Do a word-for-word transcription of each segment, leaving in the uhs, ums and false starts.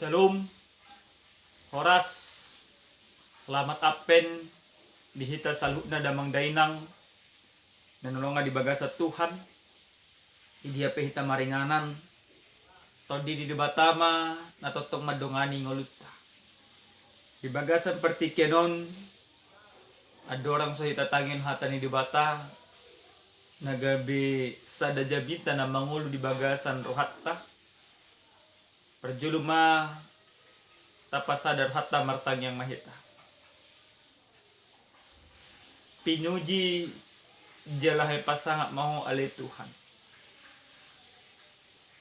Shalom. Horas. Selamat Advent di hita saluhutna damang dainang na hinaholongan di bagasan Tuhan. Di dia pe hita maringanan, Tondi ni Debata ma na tongtong mandongani ngolunta. Di bagasan partingkian on, andorang so hita tangihon hata ni Debata na gabe sada jamita na mangolu di bagasan rohanta, parjolo ma tapasada rohanta, martangiang ma hita. Pinuji jala hahipasangat ma Ho ale Tuhan,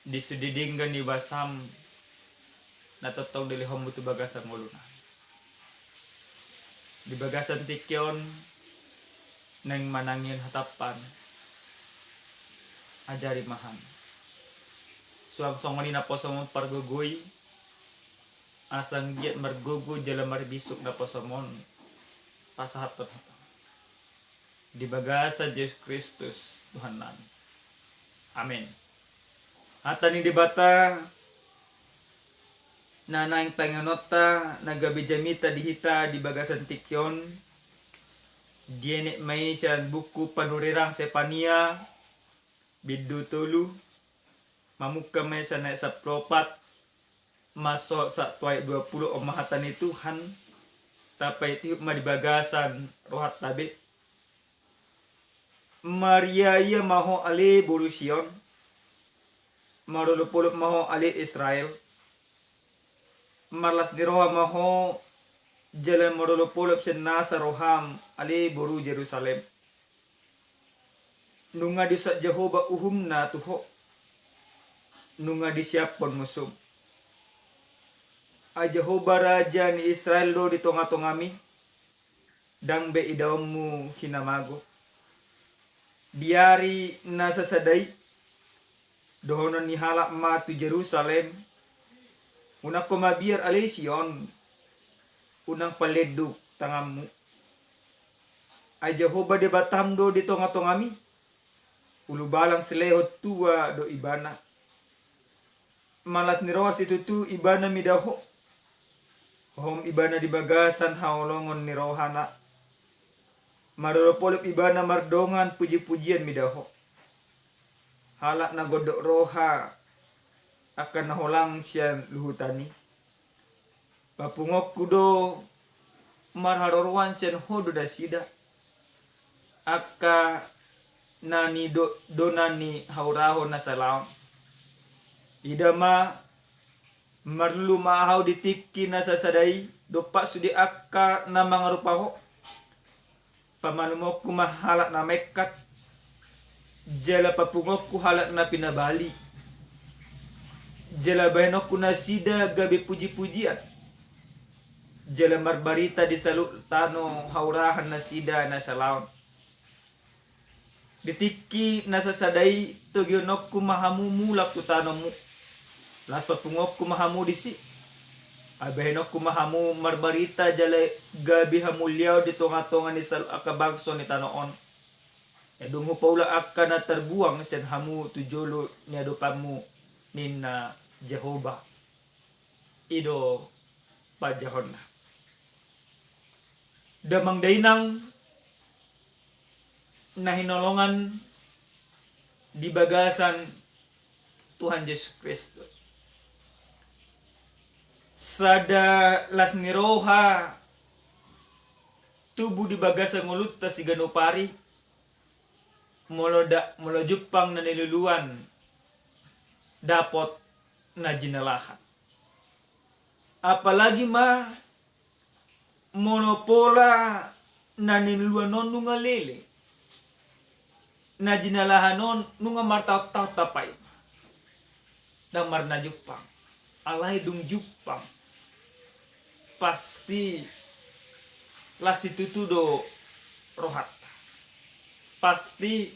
di sude denggan ni basam na tongtong dilehonmu tu bagasan ngolunami. Di bagasan tingki on naeng manangihon hataM, ajari ma hami. Suang songon i naposoM on pargogoi, asa anggiat margogo jala marbisuk naposoM on pasahathon hataM. Di bagasan Jesus Kristus Tuhannami. Amen. Hata ni Debata na naeng tangihononta na gabe jamita di hita di bagasan tingki on, dienet ma i sian buku panurirang Sepania, bindu tolu, mamungka ma i sian ayat sampulu opat, masuk sahat tu ayat dua pulu. On ma hata ni Tuhan, tapaihutihut ma di bagasan rohanta be. Mariaia ma ho ale boru Sion, marolopolop ma ho ale Israel, marlas ni roha ma ho jala marolopolop sian nasa roham ale boru Jerusalem. Nunga diusap Jahowa uhumna tu ho, nunga disiaphon musum. Ai Jahowa raja ni Israel do di tongatongami, ndang be idaonmu hinamago. Di ari na sasada i, dohonon ni halak ma tu Jerusalem, unang ho mabiar ale Sion, unang palenduk tanganmu. Ai Jahowa Debatam do di tongatongami, ulubalang silehon tua do ibana. Malas ni roha situtu ibana mida ho, hohom ibana di bagasan haholongon ni rohana. Marolopolop ibana mardongan pujipujian mida ho. Halak na gondok roha angka na holang sian luhutan i. Papunguonku do marharoroan sian ho do nasida, angka na nidok dona ni haurahon na salaon. Ida ma, marlulu ma ahu di tingki na sasada i dompak sude angka na mangarupa ho. Pamalumhonku ma halak na mengkat, jala papunguonku halak na pinabali. Jala bahenonku nasida gabe pujipujian, jala marbarita di saluhut tano haurahan nasida na salaon. Di tingki na sasada i togihononku ma hamu mulak tu tanomu. Laos papunguonku ma hamu disi. Ai bahenonku ma hamu marbarita jala gabe hamuliaon di tongatonga ni saluhut angka bangso ni tano on. Ai dung hupaulak angka na tarbuang sian hamu tu jolo ni adopanmu, ninna Jahowa. I do panjahonna. Damang dainang na hinaholongan di bagasan Tuhan Jesus Kristus. Sada las ni roha tubu di bagasan ngolunta siganup ari, molo da-, molo jumpang na niluluan dapot na jinalahan. Apalagi ma molo pola na niluluan on nunga lele, na jinalahan on nunga martaontao tapaima. Ndang marna jumpang. Alai dung jumpang, pasti las situtu do rohanta. Pasti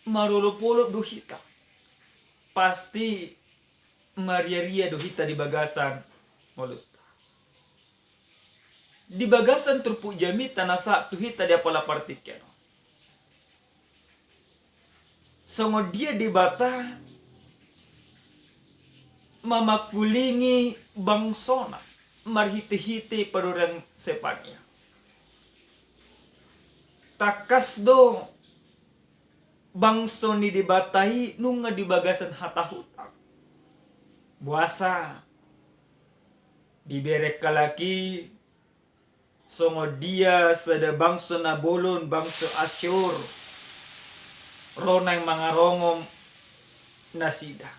marolopolop do hita. Pasti mariaria do hita di bagasan ngolunta. Di bagasan turpuk jamita na sahat tu hita di apala partingkian on. Songon dia Debata mamangkulingi bangsona marhite-hite panurirang Sepania. Tangkas do bangso ni Debata i nunga di bagasan hatahutan. Boasa dibereng halak i songon dia sada bangso na bolon, bangso Asyur, ro naeng mangarongom nasida.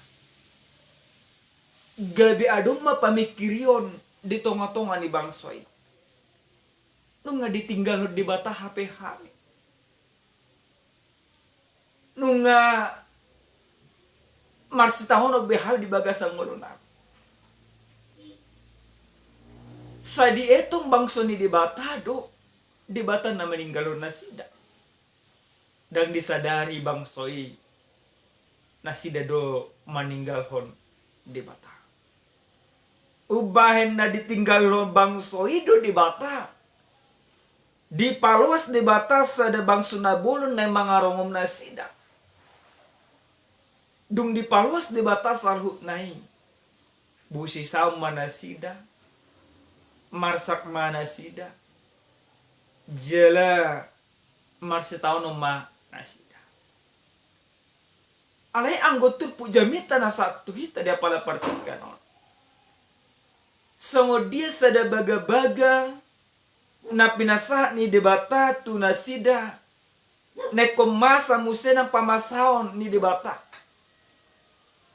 Gabe adong ma pamingkirion di tonga-tonga ni bangso i. Nunga ditinggalhon Debata hape hami. Nunga marsitaonon be hami di bagasan ngolunami. Sai dietong bangso ni Debata do Debata na maninggalhon nasida. Ndang disadari bangso i nasida do maninggalhon Debata. Umbahen na ditinggalhon bangso i do Debata, dipaloas Debata sada bangso na bolon naeng mangarongom nasida. Dung dipaloas Debata saluhutna i, busisaon ma nasida, marsak ma nasida, jala marsitaonon ma nasida. Alai anggo turpuk jamita na sahat tu hita di apala partingkian on, songon dia sada bagabaga na pinasahat ni Debata tu nasida, na ingkon masa muse nang pamasaon ni Debata.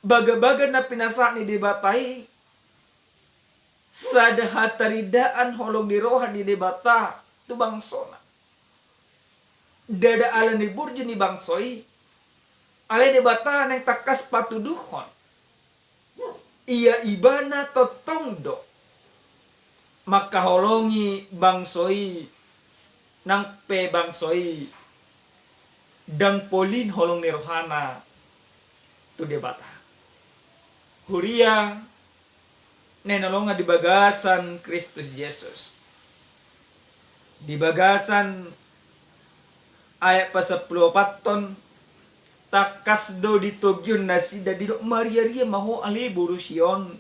Bagabaga na pinasahat ni Debata i sada hataridaan holong ni roha ni Debata tu bangsona. Ndada ala ni burju ni bangso i, alai Debata naeng tangkas patuduhon. Ia Ibana tongtong do mangkaholongi bangso i, nang pe bangso i ndang polin holong ni rohana tu Debata. Huria na hinaholongan di bagasan Kristus Jesus. Di bagasan ayat pasampulu opathon, tangkas do ditogihon nasida, didok, "Mariaria ma ho ale boru Sion,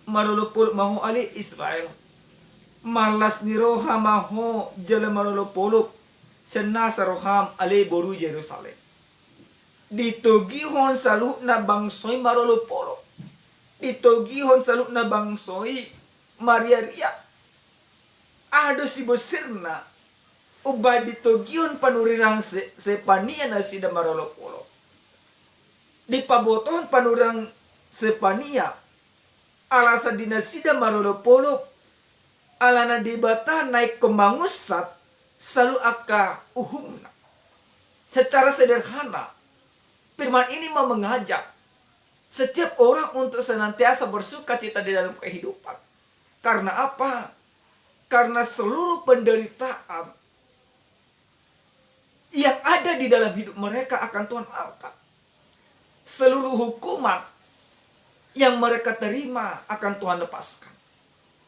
marolopolop ma ho ale Israel, marlas ni roha ma ho jala marolopolop sian nasa roham ale boru Jerusalem." Ditogihon saluhutna bangso i marolopolop. Ditogihon saluhutna bangso i mariaria. Aha do sibosirna? Umbahen ditogihon panurirang Se-, Sepania nasida marolopolop. Dipabotohon panurirang Sepania alasan di nasida marolopolop, alana Debata na ingkon mangunsat saluhut angka uhumna. Secara sederhana, firman ini mau mengajak setiap orang untuk senantiasa bersukacita di dalam kehidupan. Karena apa? Karena seluruh penderitaan yang ada di dalam hidup mereka akan Tuhan angkat. Seluruh hukuman yang mereka terima akan Tuhan lepaskan.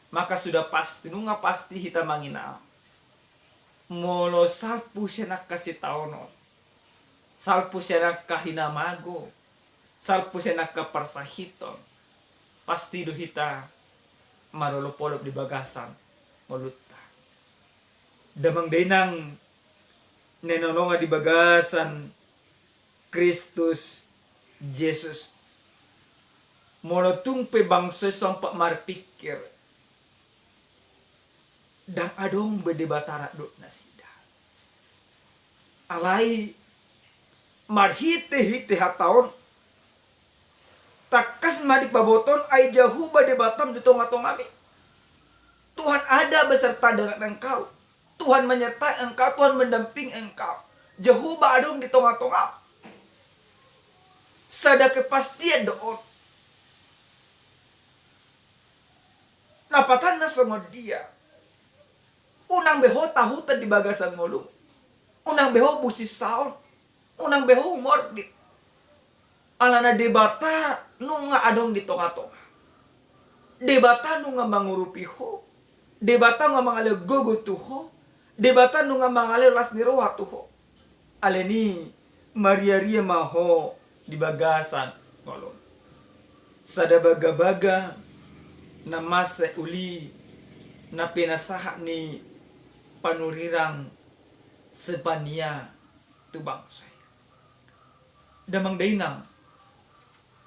Maka sudah pasti, nunga pasti hita manginam, molo salpu sian angka sitaonon, salpu sian angka hinamago, salpu sian angka parsahiton, pasti do hita marolopolop di bagasan ngolunta. Damang dainang na hinaholongan di bagasan Kristus Jesus. Molo tung pe bangso i sompat marpingkir, ndang adong be Debata rap dohot nasida. Alai marhite-hite hata on, tangkas ma dipabotohon, ai Jahowa Debatam di tonga-tongami. Tuhan ada beserta dengan engkau. Tuhan menyertai engkau, Tuhan mendampingi engkau. Jahowa adong di tonga-tongam. Sada kepastian do on. Na patanna songon dia? Unang be ho tahutan di bagasan ngolum. Unang be ho busisaon. Unang be ho humordit. Alana Debata nunga adong di tonga-tonga. Debata nunga mangurupi ho. Debata nunga mangalehon gogo tu ho. Debata nunga mangalehon las ni roha tu ho. Alani i, mariaria ma ho di bagasan ngolum. Sada bagabaga na masa uli na pinasahat ni panurirang Spania tu bangso i. Damang dainang,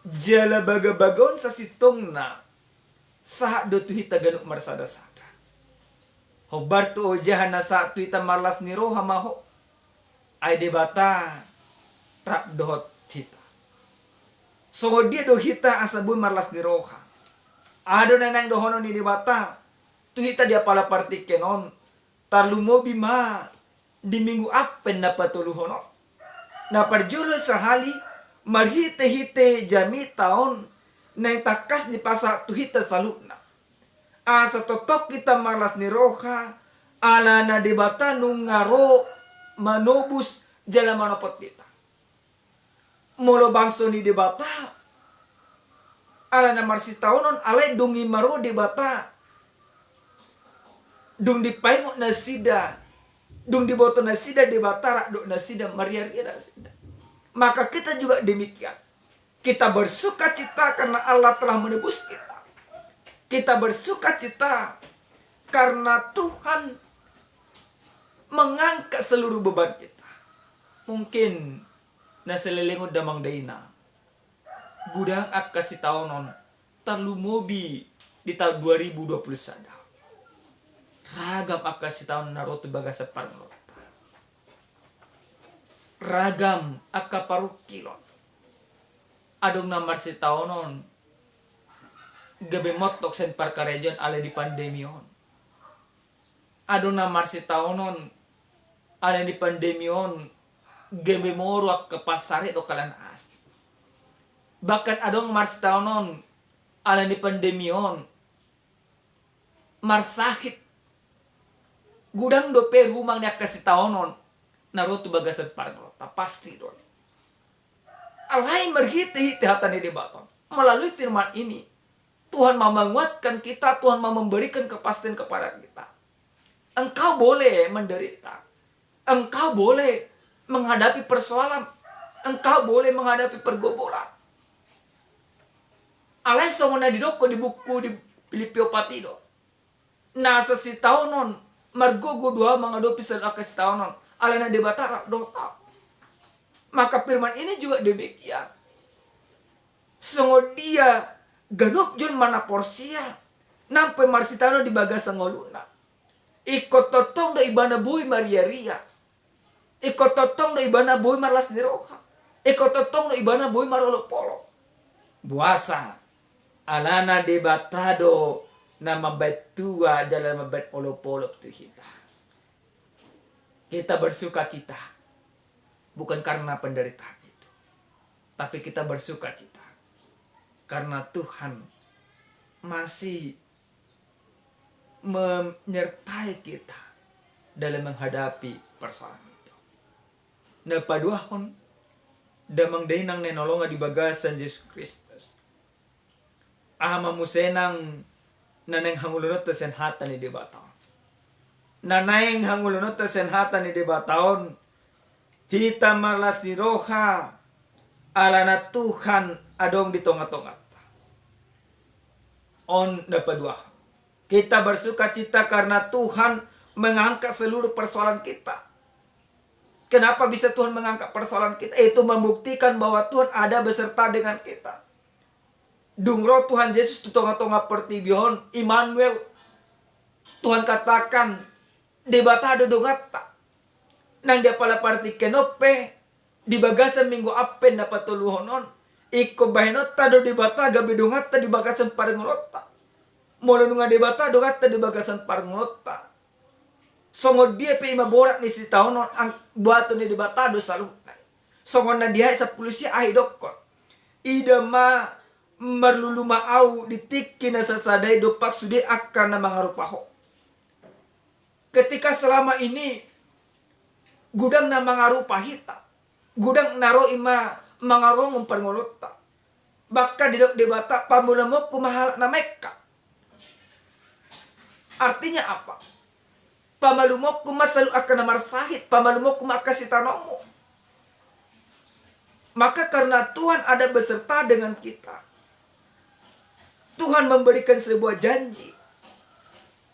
jala bagabaga on sasintongna sahat do tu hita ganup marsadasada. Hombar tu ojahan na sahat tu hita marlas ni roha ma ho. Ai Debata rap dohot hita. Songon dia do hita asa boi marlas ni roha? Aha do na naeng dohonon ni Debata tu hita di apala partingkian on, tarlumobi ma di Minggu Advent na patoluhon on? Na parjolo sahali, marhitehite jamita on naeng tangkas dipasahat tu hita saluhutna. Asa tongtong hita marlas ni roha, alana Debata nunga ro manobus jala manopot hita. Molo bangso ni Debata, alana marsitaonon, alai dung i ma ro Debata, dung dipaingot nasida, dung diboto nasida Debata, rap dohot nasida, marriaria nasida. Maka kita juga demikian. Kita bersukacita karena Allah telah menebus kita. Kita bersukacita karena Tuhan mengangkat seluruh beban kita. Mungkin na saleleng on damang dainang, godang angka sitaonon, tarlumobi di taon dua ribu dua puluh sada. Ragam angka sitaonon na ro tu bagasan parngoluonta. Ragam angka parungkilon. Adong na marsitaonon gabe montok sian parkarejoan alai di pandemi on. Adong na marsitaonon alai di pandemi on gabe moru angka pansarian dohot angka na asing. Bahkan adong marsitaonon alai di pandemi on marsahit. Godang dope rumang ni angka sitaonon na ro tu bagasan parngoluonta, pasti do. Alai marhitehite hata ni Debata on, melalui firman ini, Tuhan mau menguatkan kita, Tuhan mau memberikan kepastian kepada kita. Engkau boleh menderita. Engkau boleh menghadapi persoalan. Engkau boleh menghadapi pergumulan. Alai songon na didok di buku di Pilippi opat i do, nasa sitaonon, margogo do ahu mangadopi saluhut angka sitaonon, alana Debata rap dohot ahu. Maka firman ini juga demikian. Songon dia ganup jolma na porsea, nang pe marsitaonon di bagasan ngoluna, ingkon tongtong do ibana boi marriaria. Ingkon tongtong do ibana boi marlas ni roha. Ingkon tongtong do ibana boi marolopolop. Boasa? Alana Debata do na mambahen tua jala mambahen olopolop tu hita. Kita bersukacita bukan karena penderitaan itu, tapi kita bersukacita karena Tuhan masih menyertai kita dalam menghadapi persoalan itu. Na paduahon, damang dainang na hinaholongan di bagasan Jesus Kristus, aha ma muse nang na naeng hangoluonta sian hata ni Debata on? Na naeng hangoluonta sian hata ni Debata on, hita marlas ni roha alana Tuhan adong di tongatonganta. On na paduahon. Kita bersukacita karena Tuhan mengangkat seluruh persoalan kita. Kenapa bisa Tuhan mengangkat persoalan kita? Itu membuktikan bahwa Tuhan ada beserta dengan kita. Dung ro Tuhan Yesus tu tongatonga portibi on, Immanuel, Tuhan katakan, Debata do donganta. Nang di apala partingkian on pe, di bagasan Minggu Advent na patoluhon on, ingkon bahenonta do Debata gabe donganta di bagasan parngoluonta. Molo nunga Debata donganta di bagasan parngoluonta, songon dia pe i ma borat ni sitaonon, ang-, buaton ni Debata do saluhutna. Songon na di ayat sampulu sia i didokkon, ida ma marlulu ma ahu di tingki na sasada i dompak sude angka na mangarupa ho. Ketika selama ini godang na mangarupa hita, godang na ro i ma mangarupa parngoluonta. Bahkan didok Debata, pamulomonku ma halak na mengkak. Artinya apa? Pamalumonku ma saluhut angka na marsahit, pamalumonku ma angka sitaononmu. Maka karena Tuhan ada beserta dengan kita, Tuhan memberikan sebuah janji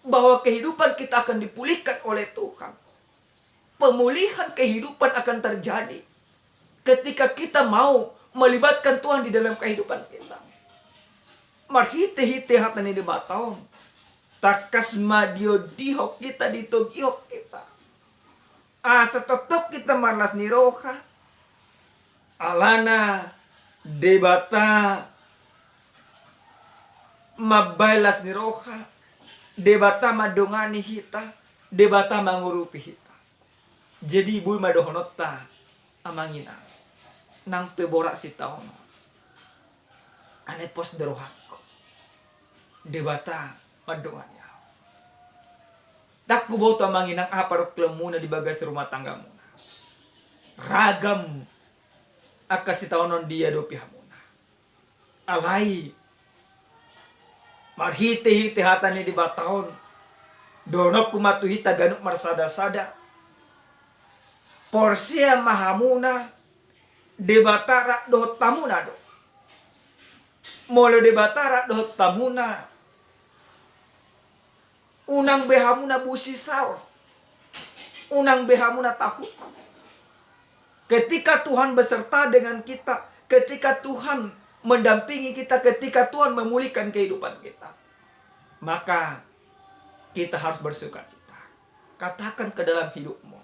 bahwa kehidupan kita akan dipulihkan oleh Tuhan. Pemulihan kehidupan akan terjadi ketika kita mau melibatkan Tuhan di dalam kehidupan kita. Marhite-hite hata ni Debata on, tangkas ma diodihon hita, ditogihon hita, asa tongtong hita marlas ni roha. Alana Debata mambahen las ni roha, Debata mandongani hita, Debata mangurupi hita. Jadi boi ma dohononta, Amang Inang, nang pe borat sitaonon, alai pos do rohangku, Debata mandongani ahu. Ndang huboto, Amang Inang, aha parungkilonmuna di bagasan rumah tanggamuna. Ragam angka sitaonon diadopi hamuna. Alai marhite-hite hata ni Debata on, dohononku ma tu hita ganup marsada-sada: Porsea ma hamuna, Debata rap dohot hamuna do. Molo Debata rap dohot hamuna, unang be hamuna busisaon, unang be hamuna tahuton. Ketika Tuhan beserta dengan kita, ketika Tuhan mendampingi kita, ketika Tuhan memulihkan kehidupan kita, maka kita harus bersukacita. Katakan ke dalam hidupmu,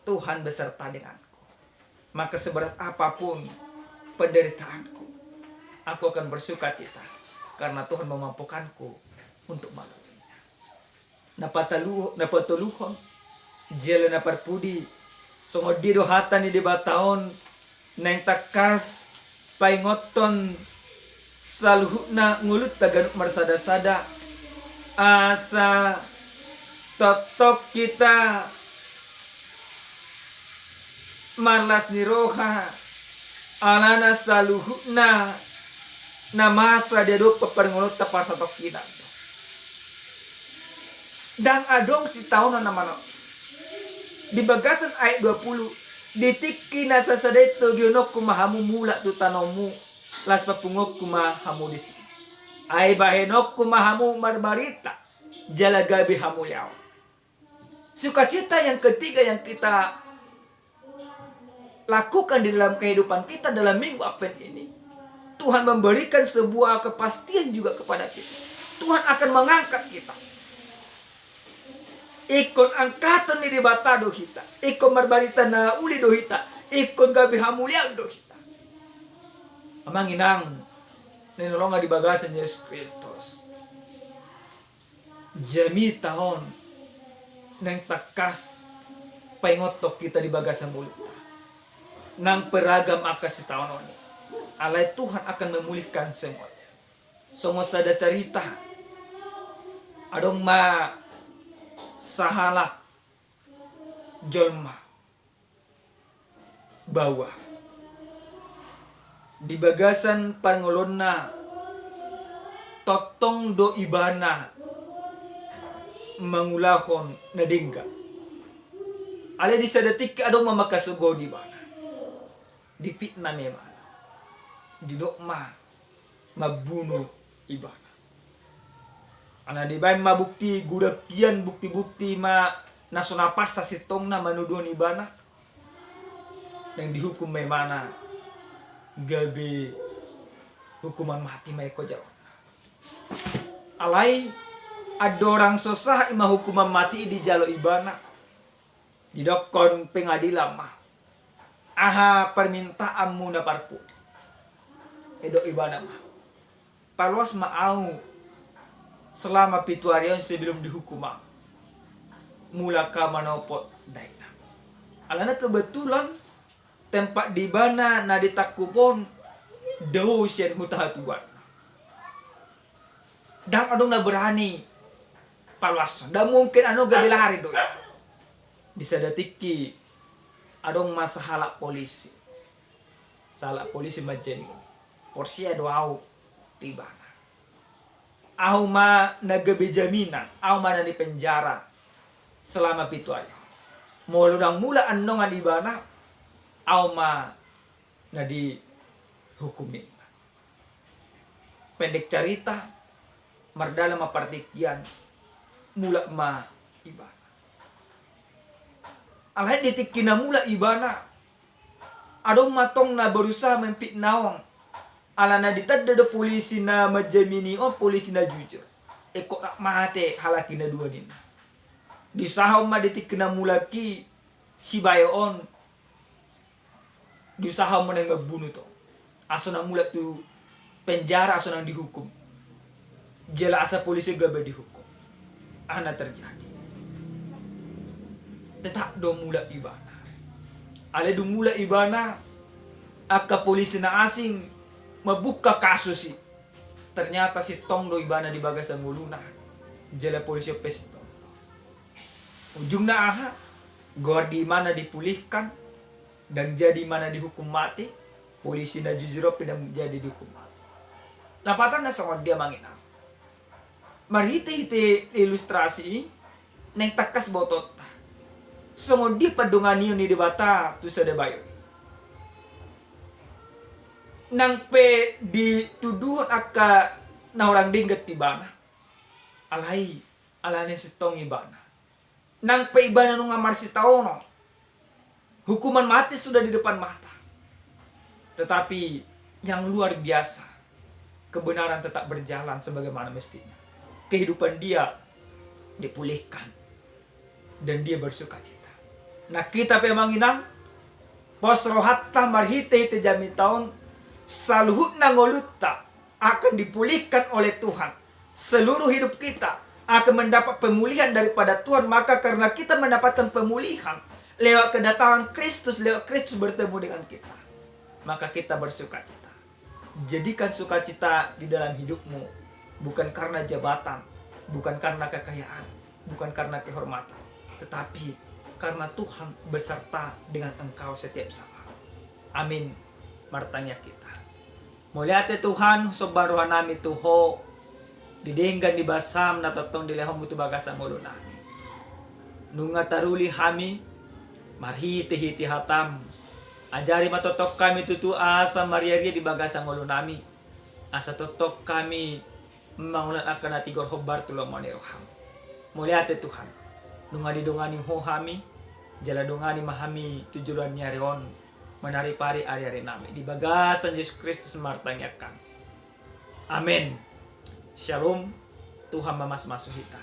"Tuhan beserta denganku, maka seberat apapun penderitaanku, aku akan bersukacita, karena Tuhan memampukanku untuk melaluinya." Na patalu-, na patoluhon, jala na parpudi, songon dia do hata ni Debata on, naeng tangkas paingothon saluhutna ngolunta ganup marsada-sada, asa tongtong hita marlas ni roha, alana saluhutna na masa di adopan parngoluonta parsatongkinan. Ndang adong sitaonon na manang di bagasan ayat dua puluh, "Di tingki na sasada i togihononku ma hamu mulak tu tanomu, laos papunguonku ma hamu disi. Ai bahenonku ma hamu marbarita, jala gabe hamuliaon." Sukacita yang ketiga yang kita lakukan di dalam kehidupan kita dalam Minggu Advent ini, Tuhan memberikan sebuah kepastian juga kepada kita. Tuhan akan mengangkat kita. Ingkon angkaton ni Debata do hita. Ingkon marbarita na uli do hita. Ingkon gabe hamuliaon do hita. Amang Inang na hinaholongan di bagasan Jesus Kristus, jamita on naeng tangkas paingothon hita di bagasan ngolunta. Nang pe ragam angka sitaonon i, alai Tuhan akan memulihkan semuanya. Songon sada carita, adong ma sahalak jolma baoa. Di bagasan parngoluonna tongtong do ibana mangulahon na denggan. Alai di sada tingki adong ma mangkasogohon ibana. Difitnah ma ibana. Didok ma mambunu ibana. Alana dibaen ma bukti, godang hian bukti-bukti ma na so na pas sasintongna manuduhon ibana. Naeng dihukum ma ibana gabe hukuman mati ma ingkon jaloonna. Alai andorang so sahat i ma hukuman mati i dijalo ibana, didokkon pengadilan ma, "Aha permintaanmu na parpudi?" Didok ibana ma, "Paloas ma ahu selama pitu ari on sebelum dihukum ahu mulak manopot dainang." Alana kebetulan tempat di ibana na ditangkup on dao sian huta hatubuanna. Ndang adong na berani paloas, ndang mungkin annon gabe lari do i. Di sada tingki adong ma sahalak polisi. Sahalak polisi manjamini. Porsea do ahu tu ibana. Ahu ma na gabe jaminan, ahu ma na di penjara selama pitu ari. Molo ndang mulak annon ibana, ahu ma na dihukum i. Pendek carita, mardalan ma partingkian, mulak ma ibana. Alai di tingki na mulak ibana, adong ma tong na berusaha memfitnah on. Alana ditanda do polisi na manjamini on polisi na jujur. Ingkon rap mate halak i na dua ninna. Diusahahon ma di tingki na mulak i si Bayo on, diusahahon ma naeng mambunu tong. Aso na mulak tu penjara, aso naeng dihukum. Jala asa polisi gabe dihukum. Aha na terjadi? Tetap do mulak ibana. Alai dung mulak ibana, angka polisi na asing mambuka kasus i. Ternyata sintong do ibana di bagasan ngoluna. Jala polisi on pe sintong. Ujungna aha? Goar ni ibana dipulihkan, ndang jadi ibana dihukum mate, polisi na jujur on pe ndang jadi dihukum mate. Lapatanna songon dia, amang inang? Marhitehite ilustrasi i, naeng tangkas botoonta songon dia pandonganion ni Debata tu sada bayo i. Nang pe dituduhon angka na hurang denggan tu ibana, alai alani sintong ibana. Nang pe ibana nunga marsitaonon, hukuman mati sudah di depan mata. Tetapi yang luar biasa, kebenaran tetap berjalan sebagaimana mestinya. Kehidupan dia dipulihkan dan dia bersukacita. Nah, hita pe, amang inang, pos rohanta marhitehite jamita on, saluhutna ngolunta akan dipulihkan oleh Tuhan. Seluruh hidup kita akan mendapat pemulihan daripada Tuhan. Maka karena kita mendapatkan pemulihan lewat kedatangan Kristus, lewat Kristus bertemu dengan kita, maka kita bersukacita. Jadikan sukacita di dalam hidupmu, bukan karena jabatan, bukan karena kekayaan, bukan karena kehormatan, tetapi karena Tuhan beserta dengan engkau setiap saat. Amin. Martangiang hita. Mauliate Tuhan, husomba rohanami tu Ho, di denggan ni basam na tongtong dilehonmu tu bagasan ngolunami. Nunga taruli hami marhitehite hatam. Ajari ma tongtong hami tutu asa mariaria di bagasan ngolunami, asa tongtong hami mangulang angka na tigor hombar tu lomo ni roham. Mauliate Tuhan, nunga didongani Ho hami, jala dongani ma hami tu joloan ni ari on, manaripari ariarinami. Di bagasan Jesus Kristus martangiang hami. Amen. Shalom. Tuhan mamasu-masu hita.